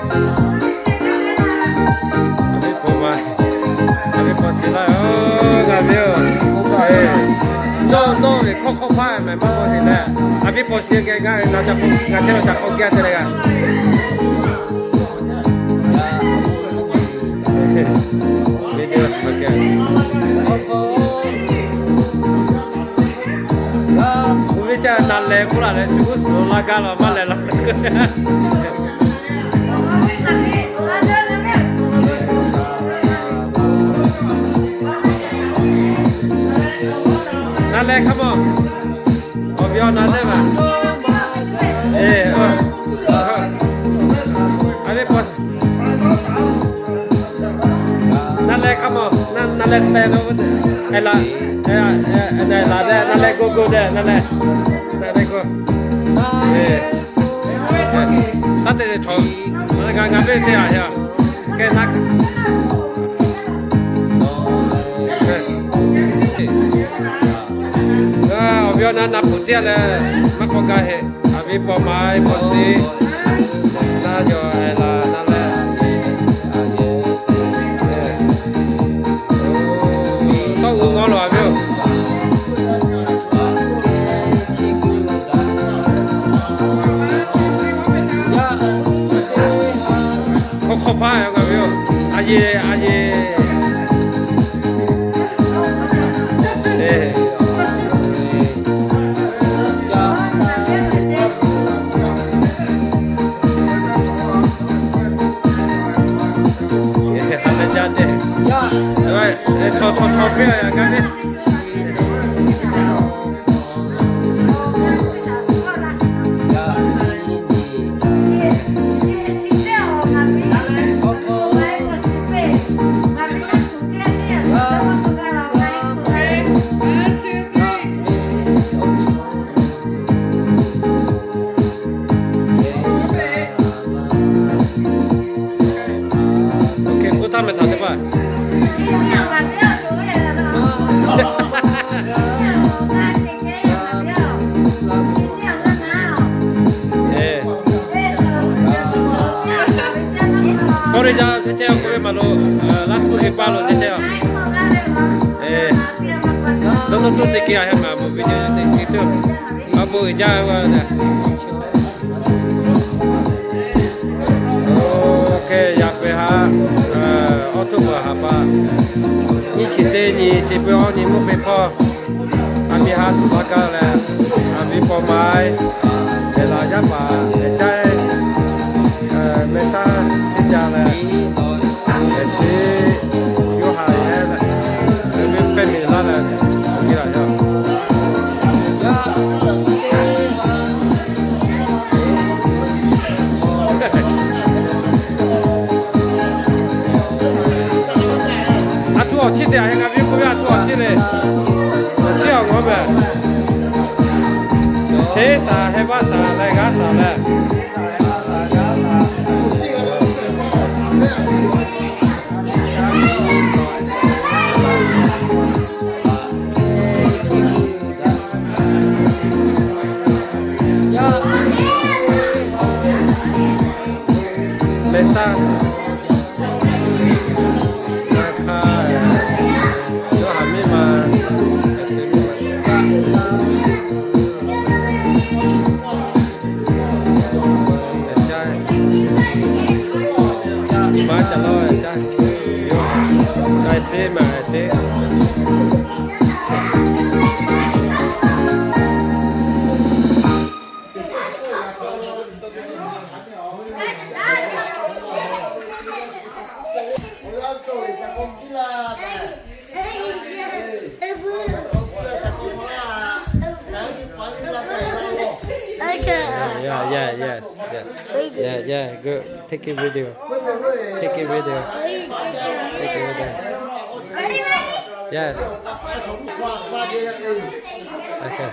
A viˉ paw ma, a viˉ paw shiˍ laˇ yoˬ, ngaˬ viˉ oˬ. Nawˬ, nawˬ ve hk'awˇ hk'awˇ hpaˇ mehˍ maˇ k'oˆ te leh, a viˉ paw shiˍ geh gaˇ ve na ca k'o, ngaˬ chehˇ ve ca k'awꞈ geh te leh g'a. Oˇ ve ca na leh k'oˆ laˬ leh, shu g'uˇ suhˍ lo laˇ gaˇ la maˇ leh la. Na leh hk'a mawˬ. Awˬ viˉ awˬ na teˇ maˬ. E, a viˉ paw. Na leh hk'a mawˬ, na, na leh stand lo, e la, e, e, na la de, na leh go go de, na leh, na leh go. E, taˇ te le chaw, ngaˬ, ngaˬ ve teˇ g'aˇ ya, kehˬ na. Awˬ viˉ awˬ na na puˬ teˇ leh, maˇ k'awꞈ gaˇ heˆ. A viˉ paw ma e paw shiˍ, na yawˬ e la na leh, tawˇ g'uˇ g'awˇ lo a viˉ oˬ. Hk'awˇ hk'awˇ hpaˇ ngaˬ viˉ oˬ. A yeˬ, a yeˬ. Oˇ hk'e k'oˆ htaˇ meh htaꞈ teˇ hpaˍ. K'awˇ ve jaˇ ceh ceh k'oˆ ve maˬ lo, laˇ hpu ve pa lo ceh ceh a. Dawˇ dawˇ tuˇ te ke a heh maˬ, mvuhˇ miˬ te ke tuˬ. A bon uiˍ jaˇ ve. Oˇ hk'e yaꞈ pehˍ haꞈ, awˉ htoˆ ve haꞈ pa nyiˇ chi teˇ nyi chi peuˬ awˇ nyi mvuhˇ hpe hpawˇ, a miˇ haˉ tuˬ laˇ gaˇ leh, a viˉ paw ma e, eˬ laˬ yaˇ paˍ eˬ caˇ e, meh taˇ teˇ ca leh, eˬ teˇ yawˇ haꞈ leh, eˬ ve hpehˇ miˬ laˇ leh, awˬ viˉ laˬ yaˇ. A htoꞈ awˬ chiˇ te a heh, ngaˬ viˉ k'oˆ ve a htoꞈ awˬ chiˇ le. Awˬ chiˇ awˬ ngawˬ meh. Cheˇ shaˍ, heh vaˇ shaˍ leh, g'aˇ shaˍ leh. Meh shaˆ, na hka, yawˇ haꞈ miˇ ma, maˇ ca laˇ, ca, yawˇ haꞈ, a seˉ ma, a seˉ. Okay. Yeah, yeah, yes, yes. Yeah, yeah, good. Take a video. Take a video. Take a video. Yes. Okay.